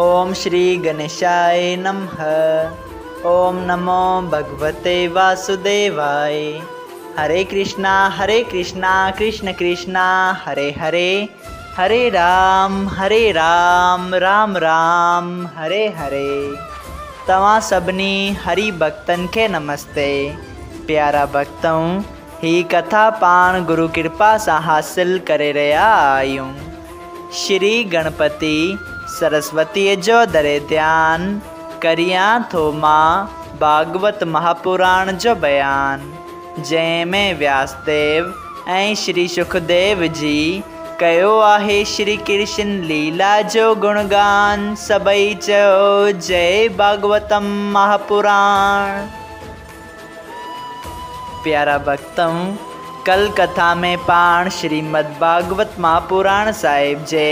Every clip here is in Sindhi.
اوم شري گڻيشاي نمه. اوم نمو ڀڳوتي واسديواي. هري ڪرشنا هري ڪرشنا ڪرشن ڪرشنا هري هري، هري رام هري رام رام رام هري هري. توهان سڀني هري ڀڳتن کي نمستي. پيارا ڀڳتؤ، هي ڪٿا پاڻ گرو ڪرپا سان حاصل ڪري رهيا آهيون. شري گڻپتي سرسوتيء جو ڌري ڌيان، ڪريان ٿو مان ڀاڳوت مهاپراڻ جو بيان، جنهن ۾ وياسديو ۽ شري شڪديو جي ڪيو آهي شري ڪرشن ليلا جو گڻگان. سڀئي چئو جئي ڀاڳوتم مهاپراڻ. پيارا ڀڳتؤ، ڪل ڪٿا ۾ پاڻ شريمد ڀاڳوت مهاپراڻ صاحب جي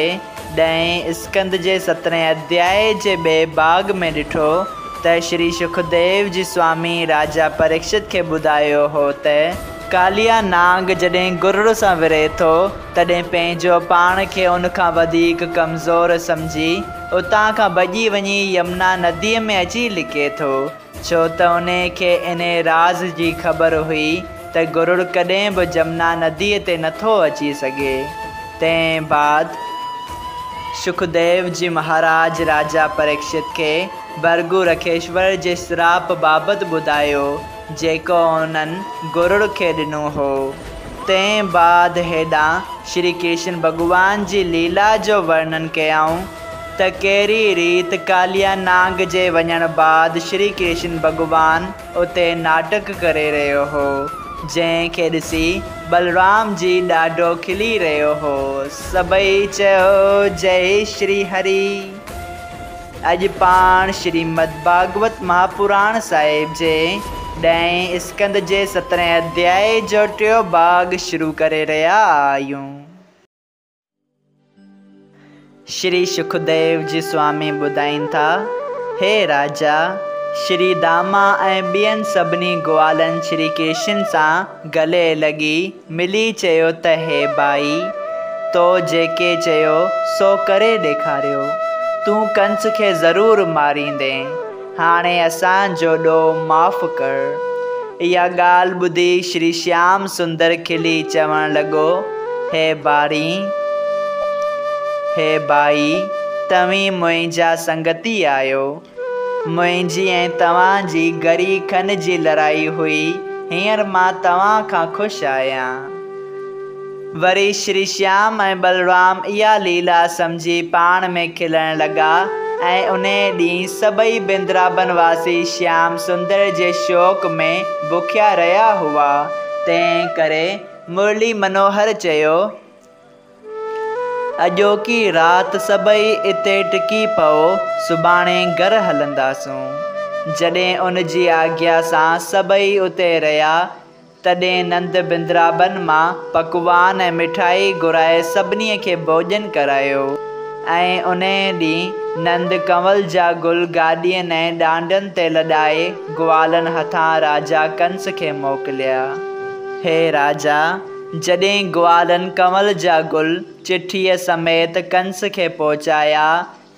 ڏهين اسڪنڌ جي سترهين اڌيائي جي ٻئي ڀاڳ ۾ ڏٺو ته شري شڪديو جي سوامي راجا پريڪشت کي ٻڌايو هو ته ڪاليا نانگ جڏهن گرڙ سان وڙهي ٿو تڏهن پنهنجو پاڻ کي ان کان وڌيڪ ڪمزور سمجهي اتان کان ڀڄي وڃي يمنا نديء ۾ اچي لڪي ٿو. ڇو ته انهي کي انهي راز جي خبر هئي ته گرڙ ڪڏهن به جمنا نديء تي نٿو اچي سگهي. تنهن بعد شڪديو جي مهاراج راجا پريڪشت کي ڀرگو رکيشور جي سراپ بابت ٻڌايو، جيڪو انهن گرڙ کي ڏنو هو. تنهن بعد هيڏانهن شري ڪرشن ڀڳوان جي ليلا جو ورڻن ڪيائون ته ڪهڙي ريت ڪاليا نانگ جي وڃڻ بعد شري ڪرشن ڀڳوان اتي ناٽڪ ڪري رهيو هو، جنهن کي ڏسي بلرام جي ڏاڍو کلي رهيو هو. سڀئي چيو جئي شري هري. اڄ پاڻ شريمد ڀاڳوت مهاپراڻ صاحب جي ڏهين اسڪنڌ جي سترهين اڌيائي جو ٽيون ڀاڳ شروع ڪري رهيا آهيون. شري شڪديو جي سوامي ٻڌائين ٿا، هي راجا! شري داما ۽ ٻين سڀني گوالن شري ڪرشن سان گلي لڳي ملي چيو ته هي ڀائي! تو جيڪي چيو سو ڪري ڏيکاريو. تون ڪنس کي ضرور ماريندين. هاڻي اسان جو ڏوهه معاف ڪر. اها ڳالهه ٻڌي شري شيام سندر کلي چوڻ لڳو، هي باري، هي ڀائي، توهين منهنجا سنگتي آهيو. منهنجي ۽ توهان جي گهڙي کن جي لڙائي هئي، هينئر مان توهان کان خوش آهيان. وري شري شيام ۽ بلرام اها ليلا سمجهي پاڻ ۾ کلڻ لڳا ۽ انهيء ڏينهن سڀئي بندرابن واسي شيام سندر جي شوق ۾ بکيا رهيا هئا. تنهن ڪري مرلي منوهر چيو. اڄوڪي رات سڀئي اتي ٽڪي پئو، سڀاڻي گهر هلنداسون. جڏهن ان جي آگيا سان سڀئي اتي رهيا، تڏهن نند بندرابن مان پڪوان ۽ مٺائي گهرائي سڀني کي ڀوڄن ڪرايو ۽ انهيء ڏينهن نند ڪنول جا گل گاڏين ۽ ڏانڊن تي لڏائي گوالن هٿان راجا ڪنس کي موڪليا. هي راجا! جڏهن گوالن ڪنول جا گل چٺيء سميت ڪنس کي پهچايا،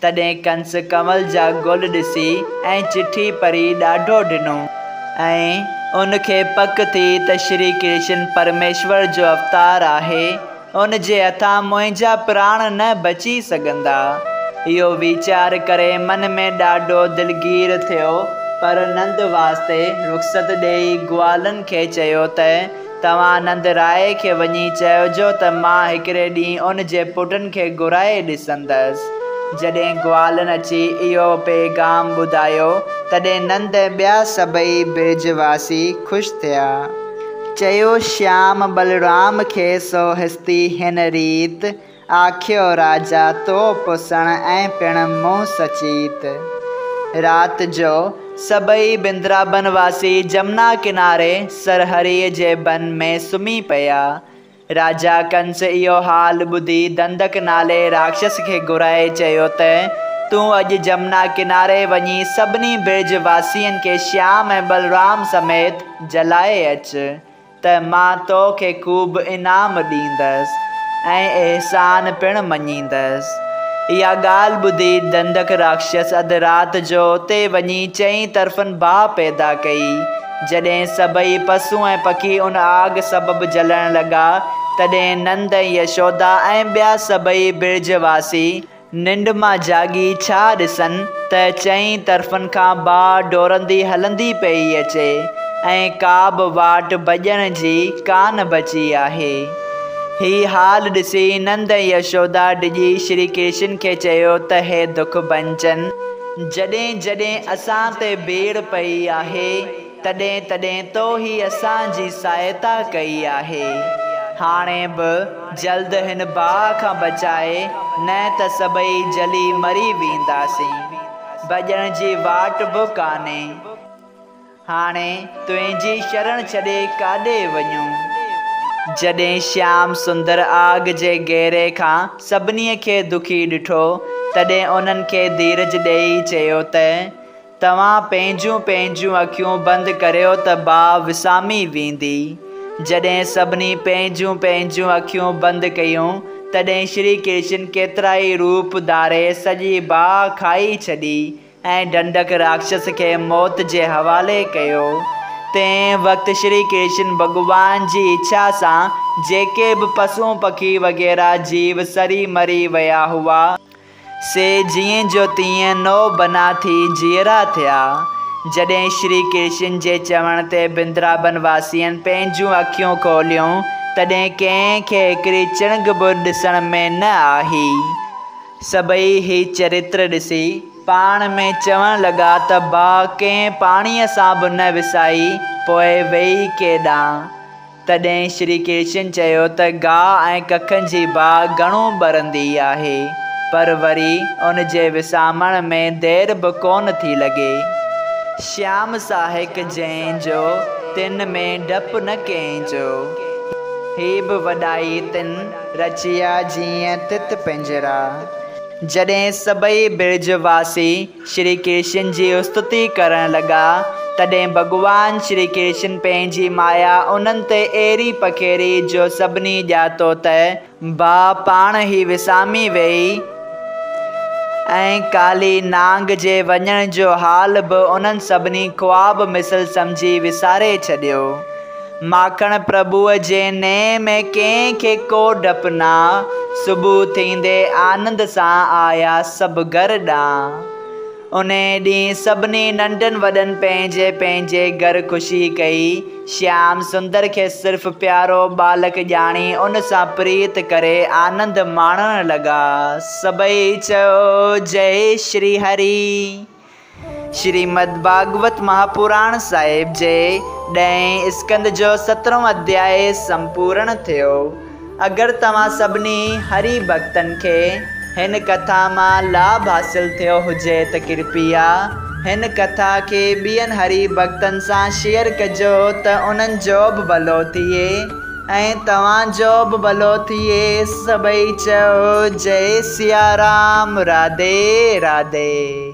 تڏهن ڪنس ڪنول جا گل ڏسي ۽ چٺي پڙهي ڏاڍو ڊنو ۽ ان کي پڪ ٿي ته شري ڪرشن پرميشور جو اوتار آهي، ان جي هٿان منهنجا پراڻ نه بچي سگهندا. اهو ويچار ڪري من ۾ ڏاڍو دلگير ٿيو، پر نند واسطي رخصت ڏيئي گوالن کي چيو ته توهان نند راء کي وڃي چئجو ته مان هڪڙي ڏينهن ان جي پٽن کي گهرائي ڏسندس. جڏهن گوالن اچي اهو پيغام ٻڌايو، تڏهن نند ۽ ٻيا سڀئي برج واسي خوش ٿيا. چيو شيام بلرام کي سو هستي هن ريت، آکيو راجا تو پسڻ ۽ پڻ مون سچيت. رات جو سڀئي بندرابن واسي جمنا ڪناري سرهريء جي بن ۾ سمهي پيا. راجا ڪنس اهو حال ٻڌي دندڪ نالي راڪشس کي گهرائي چيو ته، تون اڄ جمنا ڪناري وڃي سڀني برج واسين کي شيام ۽ بلرام سميت جلائي اچ. ته مان تو کي خوب انعام ڏيندس ۽ احسان پڻ مڃيندس. اها ڳالهه ٻڌي دنڌڪ راڪشس اڌ رات جو اتي وڃي چئين طرفن باهه پيدا ڪئي. جڏهن سڀئي پسو ۽ پکي ان آگ سبب جلڻ لڳا، تڏهن نند ۽ يشودا ۽ ٻيا سڀئي برج واسي ننڊ مان جاڳي ڇا ڏسن ته چئين طرفن کان باهه ڊوڙندي هلندي پيئي اچي ۽ ڪا به واٽ ڀڄڻ جي ڪانه بچي آهي. هي حال ڏسي نند ۽ يشودا ڊڄي شري ڪرشن کي چيو ته هي دک ڀنجن! جڏهن جڏهن اسان تي ڀيڙ پئي آهي، تڏهن تڏهن تو ئي اسان جي سهائتا ڪئي آهي. هاڻي به جلد هن باهه کان بچاء، نه ته سڀئي جلي مري وينداسين. ڀڄڻ جي واٽ به ڪانهي. هاڻي تنهنجي شرڻ ڇڏي ڪاڏي وڃون؟ جڏهن شيام سندر آگ جي گهيري کان سڀني کي دکي ڏٺو، تڏهن انهن کي ڌيرج ڏيئي چيو ته، توهان پنهنجون پنهنجون اکيون بند ڪريو ته باهه وسامي ويندي. جڏهن سڀني پنهنجون پنهنجون اکيون بند ڪيون، تڏهن شري ڪرشن ڪيترائي روپ ڌاري سڄي باهه کائي ڇڏي ۽ ڍنڍڪ راڪشس کي موت جي حوالي ڪيو. تنهن وقت شري ڪرشن ڀڳوان جي اڇا سان جيڪي به پسون پکي وغيره جيو سڙي مري ويا هئا، سي جيئن جو تيئن نو بنا ٿي جيئرا ٿيا. جڏهن شري ڪرشن جي چوڻ تي بندرابن واسين پنهنجون اکيون کوليون، تڏهن ڪنهن کي هڪڙي چڻگ به ڏسڻ ۾ نه آئي. سڀئي هي چرتر ڏسي پاڻ ۾ چوڻ لڳا ته باهه ڪنهن پاڻيء سان به نه وسائي، پوء ويئي ڪيڏانهن؟ تڏهن شري ڪرشن چيو ته گاهه ۽ ڪکن جي باهه گهڻو ٻرندي آهي، پر وري ان جي وسامڻ ۾ دير به ڪونه ٿي لڳي. شيام ساهڪ جنهن جو، تن ۾ ڊپ نه ڪنهن جو. هي به وڏائي تن. رچيا جيئن تت پڃرا. جڏهن سڀئي برج واسي شري ڪرشن جي استتي ڪرڻ لڳا، تڏهن ڀڳوان شري ڪرشن پنهنجي مايا انهن تي اهڙي پکيڙي جو سڀني ڄاتو ته باهه پاڻ ئي وسامي ويئي ۽ ڪالي نانگ جي وڃڻ جو حال به انهن سڀني خواب مثل سمجهي وساري ڇڏيو. ماکڻ پرڀوء جي نينهن ۾ ڪنهن کي ڪو ڊپ نه، صبح ٿيندي آنند سان آيا سڀ گهر ڏانهن. انهيء ڏينهن سڀني ننڍن وڏن پنهنجي پنهنجي گهر خوشي ڪئي. شيام سندر کي صرف پيارو ٻالڪ ڄاڻي ان سان پريت ڪري آنند ماڻڻ لڳا. سڀئي چيو، جئي شري هري. شريمد ڀاڳوت مهاپراڻ صاحب جي ڏهين اسڪنڌ جو سترهون اڌيائي سمپورڻ ٿيو. اگر توهان سڀني هري ڀڳتن کي هن ڪٿا مان لاڀ حاصل ٿيو هجي ته ڪرپيا هن ڪٿا کي ٻين هري ڀڳتن سان شيئر ڪجو ته انهن جو به ڀلو ٿئي ۽ توهان جو به ڀلو ٿئي. سڀئي چئو جئي سيارام راڌي راڌي.